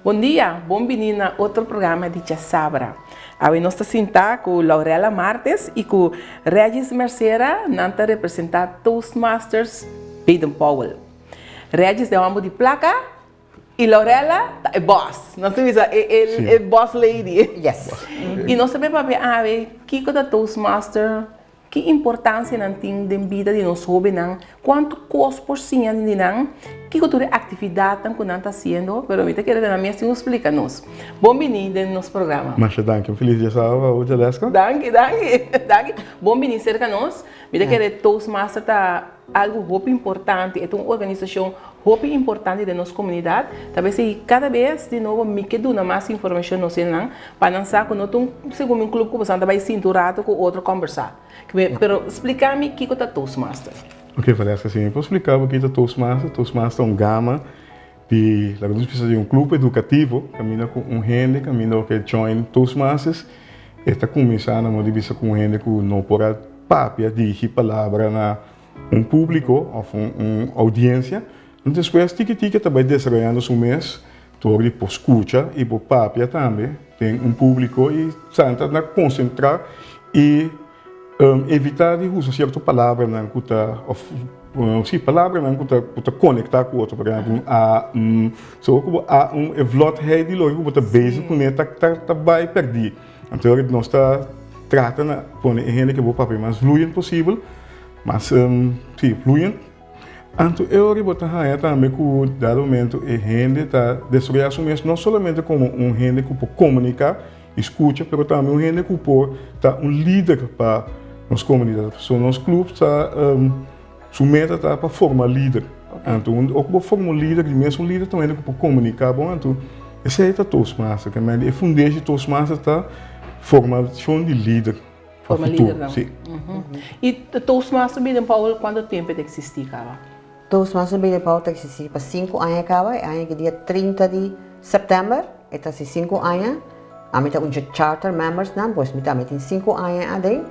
Bon dia, bon bini na otro programa di Djasabra. Awe nos ta sinta ku Laurella Martes i ku Regis Mercera, nan ta representa Toastmasters Baden Powell. Regis ta e homber di plaka i Laurella ta e boss, nos ta bisa e e boss lady. Yes. I nos ta bin papia awe kiko ta Toastmaster, Ki importancia nan tin den bida di nos hobennan? Cuantu cos por siña di nan? Kico tur e actividadnan cu nan ta haciendo? Pero mi ta kere den nan mes tin un splica nos. Bon bini den nos programa. Masha danki. Un feliz dia sábado pa bo, Jaleska. Danki, danki, danki. Bon bini cerca nos. Mi ta kere Toastmaster ta algo hopi importante. E ta un organisacion hopi importante den nos comunidad. Ta bes cada bes di nobo mi ke duna mas informacion nos hendenan. Pa nan sa ku no ta un segun mi un club ku boso ta bai sinta un rato ku otro kombersá. Pero splika mi kiko ta Toastmaster. Ok Valeska, si mi por splika bo kiko ta Toastmaster, Toastmaster ta un gama di, laga nos bisa di un club edukativo kaminda ku un hende kaminda bo ke join Toastmasters e ta kuminsá na modo di bisa ku un hende ku no por a papia, dirigi palabra na un publiko òf un oudiensia. Despues tiki tiki e ta bai desaroyando su mes Dor di por scucha y por papia tambe den un publico y santa na concentra y evita di usa cierto palabranan cu ta of si palabranan cu ta cu ta conecta cu otro por ehemplo un a un so cu bo a un e vlotheid di loke cu bo ta bezig cune ta ta bay perdi anto ora nos ta trata na pone e hende ke bo papia mas vloeiend posibel mas si vloeiend. Anto e ora bo ta haña tambe ku dado momento e hende ta desaroyá su mes no solamente komo un hende ku por komuniká i skucha, pero tambe un hende ku por ta un lider pa nos komunidat. So nos klup ta su meta ta pa forma lider. Anto ora ku bo forma un lider, di mes un lider ta un hende ku por komuniká bon, anto esei ta Toastmaster. E fundeshi di Toastmaster ta formashon di lider. Pa Forma futuro, lidernan. si. I Toastmaster Baden Powell kuantu tempu e ta eksistí kaba? Toastmaster Baden Powell ta eksistí pa sinku aña kaba. E aña ki dia 30 di sèptèmber e ta hasi sinku aña. Ami ta un dje charter membersnan, pues mi tambe tin sinku aña aden.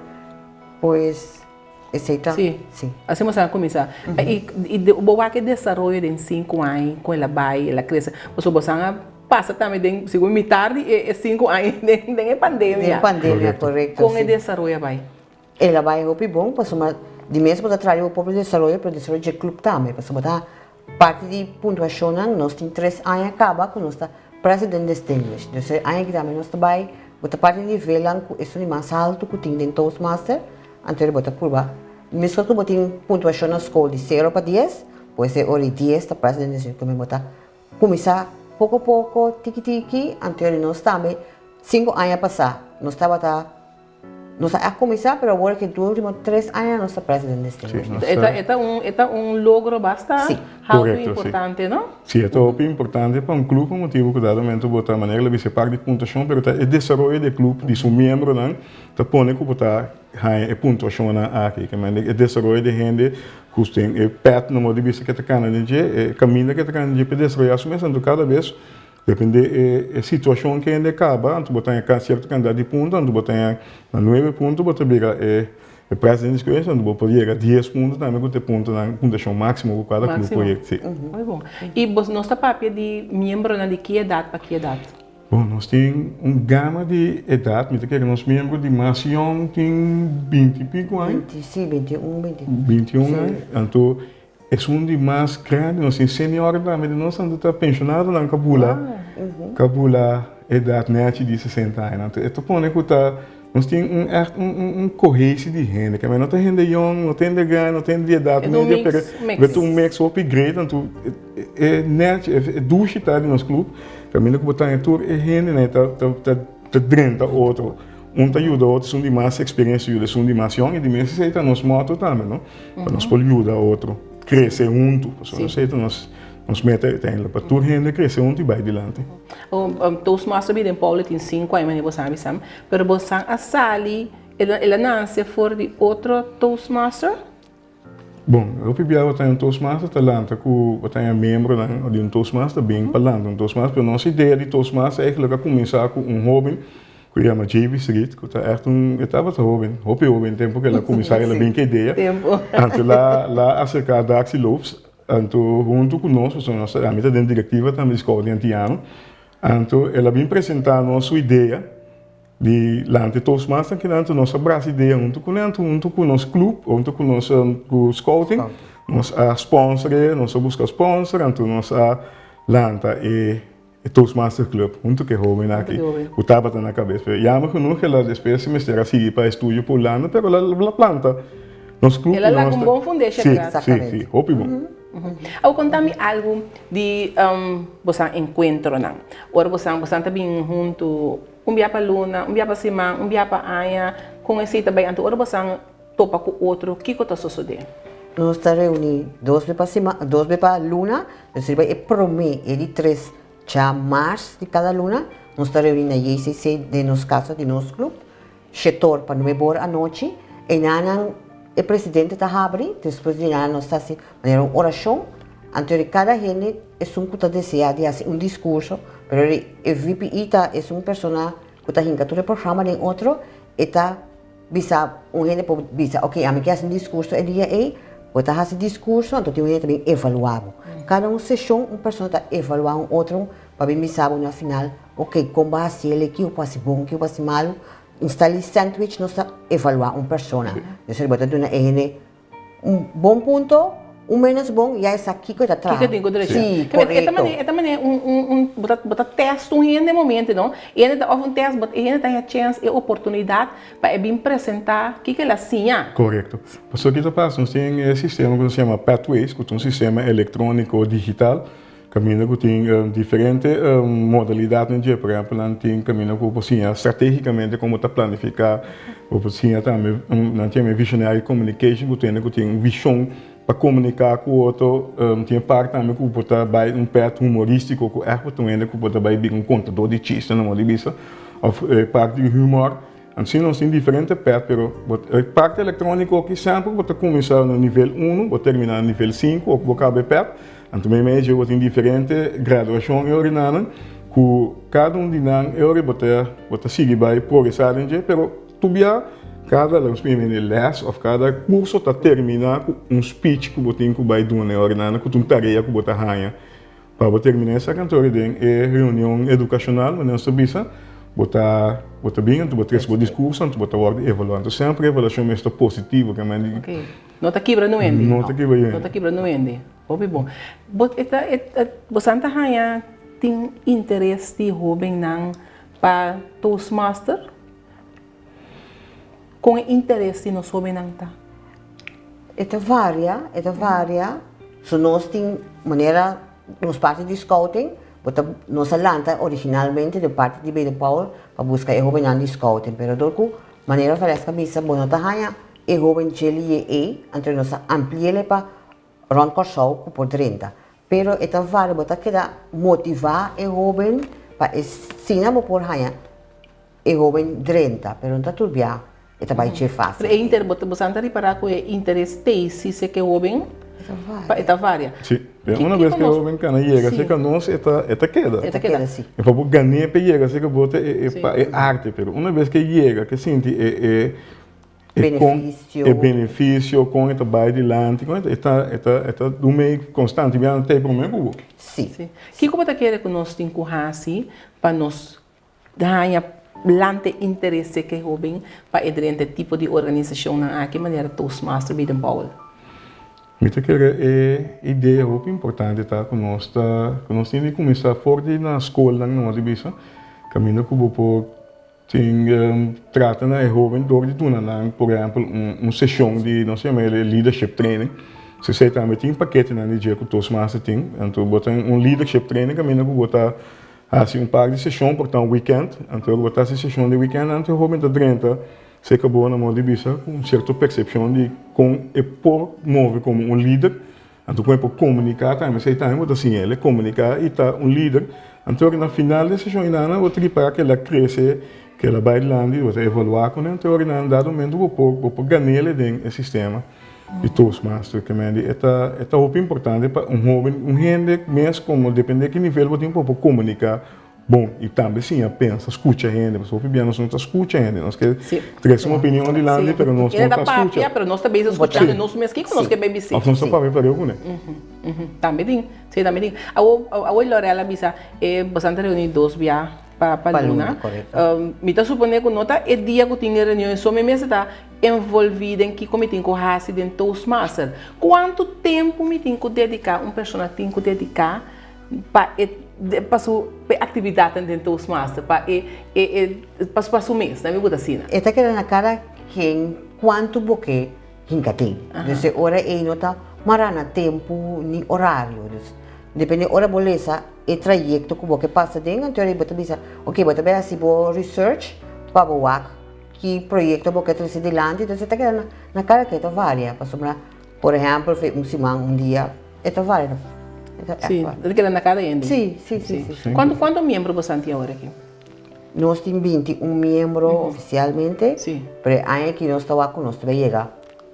Pues esei ta, Sí. sí. Asina bo sa kuminsá. I i bo wak e desaroyo den sinku aña kon el a bai, el a krese. Pasobra bo sa a Pasa tambe den segun mitar di e sinku aña den e pandemia. Den pandemia, korekto. Kon e desaroyo a bai? El a bai hopi bon pasobra di mes bo ta traha riba bo propio desaroyo pero desaroyo dje club tambe pasobra bo ta parti di puntuashonnan nos tin tres aña kaba ku nos ta president distinguished dus e aña aki tambe nos ta bai bo ta parti di nivelnan ku esun di mas altu ku tin den toastmaster anto bo ta purba meskos ku bo tin puntuashon na skol di sero pa dies pues e ora di dies ta president distinguished bo ta Kuminsá poko poko, tiki tiki, anto di nos tambe sinku aña pasá nos tabata, nos a kuminsá pero awor ke tur último tres aña nos ta president distinguished. E ta e ta un e ta un logro basta haltu i importante no? Sí, e ta hopi importante pa un club pa motibu ku dado momento bo ta manera lo bisa e parti di puntashon pero ta e desaroyo di e club di su miembronan ta pone ku bo ta haña e puntuashonnan aki. Ke mende e desaroyo di hende ku tin e pèt no modo di bisa ke ta kana den dje, e kaminda ke ta kana den dje pa e desaroyá su mes. Anto kada bes depende e situashon ke hende kaba, anto bo ta haña sierto kantidat di punto, anto bo ta haña na nuebe punto bo ta bira e president di skues, anto bo por yega dies punto tambe ku ta e puntonan, puntuashon máksimo ku kada klup por yega. Máksimo. Muy bon. I bos nos ta papia di miembronan di ki edat pa ki edat? Bon, nos tin un gama di edat. Mi ta kere nos miembro di mas yòn tin binti i piku aña. Binti, si, 21, binti. 21 aña. Anto esun di mas grandi, nos tin senior tambe di nos, anto ta penshonadonan ku a bula, ku a bula edat nèchi di sesenta aña. Anto e ta pone ku ta, nos tin un ègt un un un kohesi di hende. Kende no ta hende yòn, no ta hende grandi, no ta hende di edat medio, pero e ta un mix hopi great. Anto E nèchi, e dushi ta di nos club, kaminda ku bo ta haña tur e hendenan ta ta ta drenta otro. Un ta yuda otro, esun di mas eksperensia yuda esun di mas yòn, i di mes esei ta nos mòto tambe, no? Pa nos por yuda otro, krese huntu. Pasobra esei ta nos nos meta uiteindelijk, pa tur hende krese huntu i bai dilanti. Toastmaster bida den Paula tin sinku aña, manera bo sa bisa, pero bo san a sali, el a nase for di otro Toastmaster? Bon, hopi bia bo ta haña un Toastmaster ta lanta ku bo ta haña miembronan di un Toastmaster bin pa lanta un Toastmaster, pero nos idea di Toastmaster eigenlijk a kuminsá ku un hóben ku yama JB Street ku ta ègt un, e tabata hóben, hopi hóben tempu ku el a kuminsá el a bin ku e idea. Anto el a el a aserká Daxi Lopes, anto huntu ku nos, pasobra nos ami ta den direktiva tambe di Skol di Antiano. Anto el a bin presentá nos su idea di lanta e Toastmaster akinan, anto nos a brasa idea huntu kuné, anto huntu ku nos club, huntu ku nos ku scouting, nos a sponsor e, nos a buska sponsor, anto nos a lanta e E Toastmaster Club hunto ku e hobennan aki ku tabata na kabes. Pero jammer genoeg el a despues mester a sigui pa estudio pa Hulanda pero el a planta nos club. El a laga un bon fundesha atras. Si, si, si, hopi bon. Awor konta mi algu di bosan enkuentronan. Ora bosan bosan ta bin huntu un bia pa luna, un bia pa siman, un bia pa aña, kon esei ta bai? Anto ora bosan topa ku otro, kiko ta sosodé? Nos ta reuní dos be pa sima, dos be pa luna, nos riba e promé e di tres djamars di kada luna, nos ta reuní na JCC den nos kasa di nos club, shetor pa nuebe or anochi, enanan e presidente ta habri, despues di enanan nos ta hasi manera un orashon, anto di kada hende esun ku ta deseá di hasi un diskurso, pero e VPE ta esun persona ku ta hinka tur e programa den otro, e ta. Bisa, un hende por bisa, ok, ami ke hasi un diskurso e dia ei, bo ta hasi diskurso, anto tin un hende ta bin evaluá bo. Kada un seshon un persona ta evaluá un otro pa bin bisa bo na final, ok, kon bo a hasi el aki, bo por hasi bon aki, bo hasi malu. Insta di sandwich nos ta evaluá un persona. Entonces bo ta duna e hende Un bon punto, un menos bon, ya e sa kiko e ta traha. Kiko e tin ku drecha. Sí, korekto. E ta manera un, un, un, bo ta, bo ta test un hende e momento, no? E hende ta òf un test, but e hende ta haña chèns, e oportunidat pa e bin presentá kiko el a siña. Korekto. Pasobra ki ta pasa, nos tin e sistema ku nos yama Pathways, ku ta un sistema elektróniko digital, Kaminda ku tin diferente modalidatnan dje, por ehèmpel nan tin kaminda ku bo por siña stratégikamente kon bo ta planifiká, bo por siña tambe nan tin e visionary communication ku tende ku tin un vishon pa komuniká ku otro, tin e parti tambe ku bo ta bai un pèt humorístiko ku ègt bo ta un hende ku bo ta bai bira un kontadó di chiste nan moda di bisa òf e parti di humor. Ansi nos tin diferente pèt pero bo e parti elektróniko aki semper bo ta kuminsá na nivel unu bo terminá na nivel sinku òf bo kaba e pèt. Anto meimei dje bo tin diferente graduashon e orinanan ku kada un di nan e ora bo ta bo ta sigui bai progresá den dje pero tur bia kada laga nos pone lès òf kada kurso ta terminá ku un speech ku bo tin ku bai duna e orinanan ku ta un tarea ku bo ta haña pa bo terminá esaki anto ora den e reunion edukashonal manera nos ta bisa bo ta bo ta bin anto bo trese bo diskurso anto bo ta wòrdu evaluá anto semper e evaluashon mester ta positivo ke men di No ta kibra nuende. No ta kibra No ta kibra nuende. Hopi bon. Bo e ta e ta bosan ta haña tin interes di hobennan pa Toastmaster? Kon e interes di nos hobennan ta? E ta varia, e ta varia. So nos tin manera nos parti di scouting, bo ta nos a lanta originalmente den parti di Baden Powell pa buska e hobennan di scouting, pero dor ku manera Valesca bisa bo no ta haña E hoben dje ei, anto nos a ampli'el pa rònt Kòrsou ku por drenta. Pero e ta vale, bo ta keda motivá e hoben pa e sina bo por haña e hoben drenta, pero no ta tur bia e ta bai dje fásil. Pero e inter, bo bo san ta ripará ku e interes t'ei si se ke hoben pa e ta varia. Sí, pero una bes ku e hoben kana yega serka nos e ta e ta keda. E ta keda, sí. E pa bo gan'é pa e yega serka bo ta e pa e arte, pero una bes ku e yega, ku e sinti e e E kon e benefisio, kon e ta bai dilanti, kon e ta e ta e ta dun mei konstante bia nan ta e promé ku bo. Sí. Sí. Kiko bo ta kere ku nos tin ku hasi pa nos haña lanta e interes di e hóben pa e drenta e tipo di organisashonnan aki manera Toastmaster Baden Powell? Mi ta kere e idea hopi importante ta ku nos ta ku nos tin di kuminsá for di na skolnan no di bisa kaminda ku bo por Tin trata na e hoben dor di duna nan por ehempel un seshon di nos yama el leadership training. So esei tambe tin paketenan di dje ku Toastmaster tin. Anto bo ta un leadership training kaminda ku bo ta hasi un par di seshon por ta un weekend. Anto ora bo ta hasi seshon di weekend anto e hoben ta drenta serka bo na modo di bisa ku un sierto persepshon di kon e por move komo un lider. Anto kon e por komuniká tambe, esei tambe bo ta siña el e komuniká i ta un lider. Anto ora na final di e seshon inana bo ta ripará ku el a krese, ku el a bai dilanti, bo ta evaluá kuné. Anto ora na un dado momento bo por bo por gan'el den e sistema di Toastmaster. Ke men di e ta e ta hopi importante pa un hoben, un hende mes komo depende ki nivel bo tin pa bo por komuniká. Bon, i tambe siña pensa, skucha hende, pasobra hopi bia nos no ta skucha hende, nos ke trese un opinion dilanti pero nos no ta skucha. Papia, pero nos ta bezig skuchando nos mes kiko nos ke bay bisí. Òf nos ta papia pareu kuné. Tambe tin, si tambe tin. Awor, awor Lorel a bisa e boso ta reuní dos bia pa pa luna. Mi ta suponé ku no ta e dia ku tin e reunion so mi mester ta envolví den kiko mi tin ku hasi den Toastmaster. Kuantu tempu mi tin ku dediká, un persona tin ku dediká pa e pa su pa e actividadnan den Toastmaster, pa e e e pa pa su mes, nan mi guta asina. E ta keda na kada ken kuantu bo ke hinka den. Dus e ora ei no ta mará na tempu ni orario. Dus depende ora bo lesa e trayekto ku bo ke pasa den, anto ora ei bo ta bisa, oke bo ta bai hasi bo research pa bo wak ki proyekto bo ke trese dilanti. Dus e ta keda na na kada ken, e ta varia pasobra por ehèmpel fe un siman un dia. E ta válido. E ta Sí, echt. E ta keda na kada hende. Sí, sí, sí, sí. Sí. Kuantu kuantu miembro boso tin awor aki? Nos tin 21 miembro oficialmente. Sí. Pero e aña aki nos ta wak ku nos ta bai yega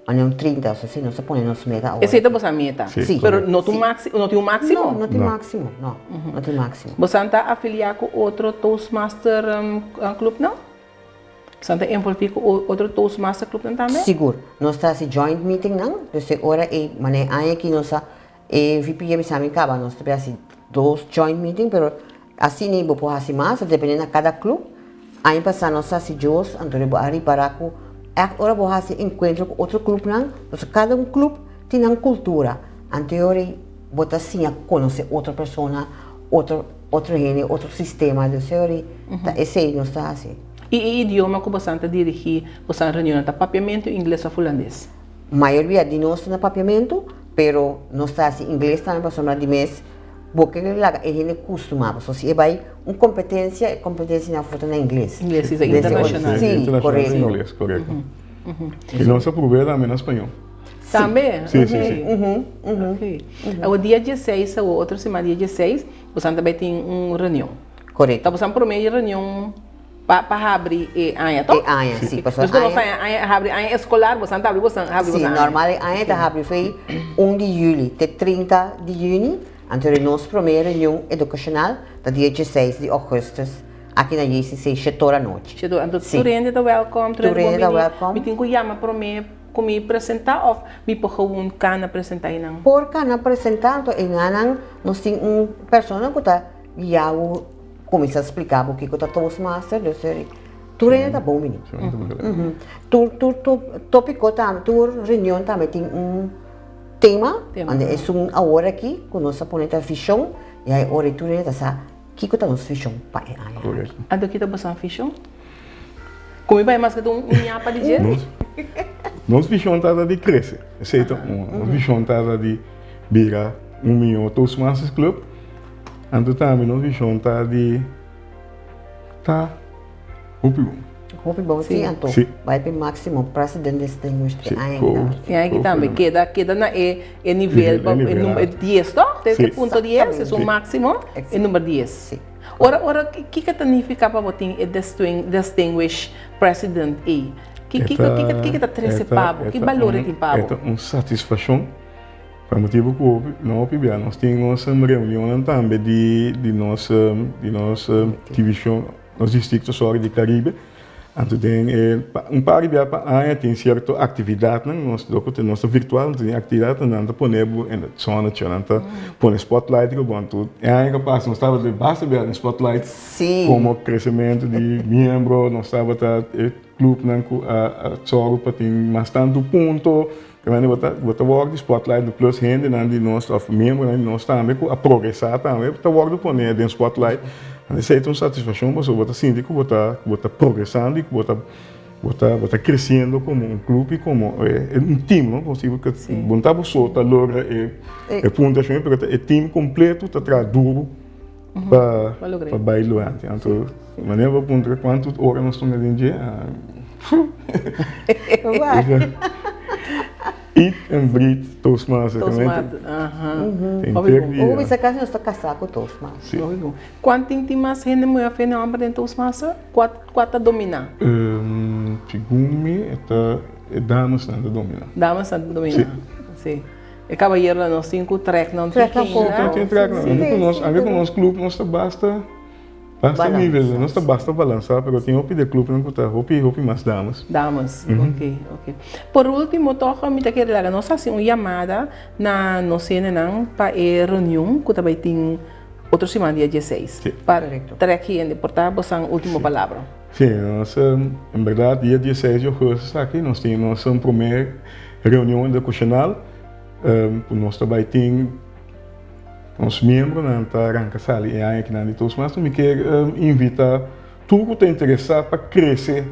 a un 30, osea si nos ta pone nos meta awor. Esei ta boso meta? Sí. Sí. Pero no tin un maxi, no tin un máximo? No, no tin No. máximo, no. No tin máximo. Boso ta afiliá ku otro Toastmaster clubnan? Boso ta envolví ku otro Toastmaster clubnan tambe? Sigur. Nos ta hasi joint meetingnan, dus e ora ei, manera e aña aki nos a, e VP a bisa mi kaba, nos ta bin hasi dos joint meeting, pero asina ei bo por hasi mas, ta depende na kada club. Aña pasá nos a hasi dos, anto bo a ripará ku ègt ora bo hasi enkuentro ku otro clubnan, pasobra kada un club tin nan kultura, anto e ora ei bo ta siña konosé otro persona, otro otro hende, otro sistema, dus e ora ei ta esei nos ta hasi. I e idioma ku bosan ta dirigí bosan reunionnan ta papiamentu, ingles òf hulandes? Mayoria di nos ta na papiamentu, pero nos ta hasi ingles tambe pasobra di mes bo ke laga e hende kustumá, pasobra si e bai un kompetensia, e kompetensianan for ta na ingles. Ingles, si, ta internashonal. Si, Internashonal korekto. ingles, korekto. I nos a prob'é tambe na spañó. Tambe? Sí, sí, sí. Ok. Awor dia dieseis awor, otro siman dia dieseis, bosan ta bai tin un reunion. Korekto. Ta bosan promé reunion pa pa habri e aña, to? E aña, sí. Pasobra Nos kono aña. aña, aña habri aña eskolar, bosan ta habri bosan habri Sí, bosan aña. normal e aña ta habri fei un di juli te 30 di juni, anto e nos promé reunion edukashonal ta dia dieseis di ògùstùs aki na JCC shetor anochi. Shetor, anto Sí. tur hende ta wèlkòm, tur Tur hende hende ta por bini. wèlkòm. Mi tin ku yama promé ku mi presentá òf mi por gewoon kana presentá einan? Por kana presentá, anto einanan nos tin un persona ku ta guia bo kuminsá splika bo kiko ta Toastmaster, dus tur hende ta bon bini. Tur tur topiko tambe, tur reunion tambe tin un tema, unda esun awor aki ku nos a pone ta vishon, i ai ora tur hende ta sa kiko ta nos vishon pa e aña aki. Anto ki ta boso vishon? Ku mi bai mas ku ta un ñapa di dje? Nos vishon ta di krese, esei ta un. Nos vishon ta di bira un mihó Toastmasters Club. Anto tambe nos vishon ta di ta hopi bon. Hopi bon, si, anto bai pa e máksimo President Distinguished e aña aki tambe. E aña aki tambe, keda keda na e e nivel pa e number dies toch? Te e punto dies, esun máksimo, e number dies. Si. Ora ora kiko ta nifiká pa bo tin e Distinguished President ei? Kiko kiko ta trese pa bo? Ki balor e tin pa bo? E ta un satisfashon. Pa motibu ku hopi no hopi bia nos tin nos reunionnan tambe di di nos di nos divishon nos distrikto sorry di Karibe anto den e un par di bia pa aña tin sierto aktividatnan nos dor ku nos ta virtual nos tin aktividatnan nan ta pone bo en het zonnetje nan ta pone spotlight riba bo anto e aña ku a pasa nos tabata den basta bia den spotlight komo kresementu di miembro nos tabata e klupnan ku a sòru pa tin mas tantu punto. Te bo ta bo ta wòrdu di spotlight no plus hendenan di nos òf miembronan di nos tambe ku a progresá tambe ta wòrdu pone den spotlight. Esei ta un satisfakshon pasobra bo ta sinti ku bo ta ku bo ta progresando i ku bo ta bo ta bo ta kresiendo komo un klup i komo un tim no posibel ku bo no ta bo so ta logra e e puntuashon pero ta e tim kompleto ta traha duru pa pa bai luanti. Anto manera bo puntra kuantu ora nos tuma den dje. Eat and breathe Toastmaster. Toastmaster, aha. Henter dia. Hopi bisa kasi nos ta kasá ku Toastmaster. Hopi bon. Kuan tin tin mas hende muhé òf hende hòmber den Toastmaster? Kua kua ta dominá? Segun mi e ta e damesnan ta dominá. Damesnan ta dominá. Si. E kabayeronan nos tin ku trèk nan Trèk nan poko. Tin trèk nan. Anke ku nos anke ku nos klup nos ta basta. Basta nivel, nos ta basta balansá, pero tin hopi di e clubnan ku ta hopi hopi mas damas. Damas, ok, ok. Por último tòg mi ta kere laga nos hasi un yamada na nos hendenan pa e reunion ku ta bai tin otro siman dia dieseis. Sí. Pa trèk hende, por ta bosan último palabra. Sí, nos en bèrdat dia dieseis di ougùstus aki nos tin nos promé reunion edukushonal ku nos ta bai tin. Nos miembronan ta ranka sali e aña akinan di Toastmasters. Mi kier invita tur ku ta interesá pa krese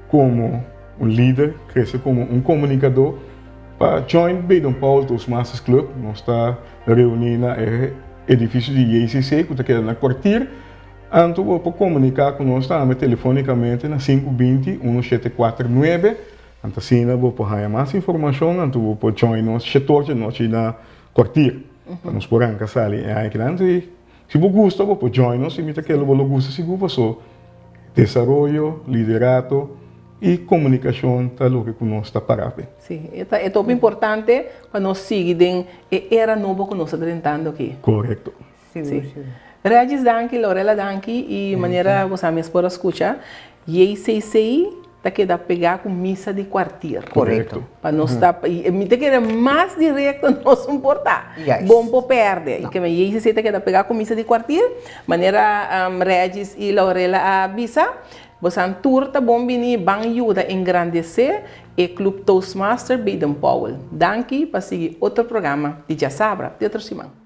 komo un lider, krese komo un komunikadó, pa join Baden Powell Toastmasters Club. Nos ta reuní na e edifisio di JCC ku ta keda na Kwartier. Anto bo por komuniká ku nos tambe telefonikamente na sinku binti, unu shete kuater nuebe. Anto asina bo por haña mas informashon, anto bo por join nos shetorchi anochi na Kwartier, pa nos por ranka sali e aña kinan. Si si bo gusta bo por join nos i mi ta kere bo lo gusta sigur paso desaroyo, liderato i komunikashon ta loke ku nos ta para p'e. Si, e ta e ta hopi importante pa nos sigui den e era nobo ku nos ta drentando aki. Korekto. Si. Regis danki, Lorella danki i manera bo sa mes por a skucha, JCC ta keda pegá ku misa di kwartier. Korekto. Pa nos ta, i mi ta kere mas direkto nos un por ta. Juist. Bon por pèrdè. I keme JCC ta keda pegá ku misa di kwartier, manera Regis i Lorella a bisa, bosan tur ta bon bini ban yuda engrandesé e Club Toastmaster Baden Powell. Danki pa sigui otro programa di Djasabra. Te otro siman.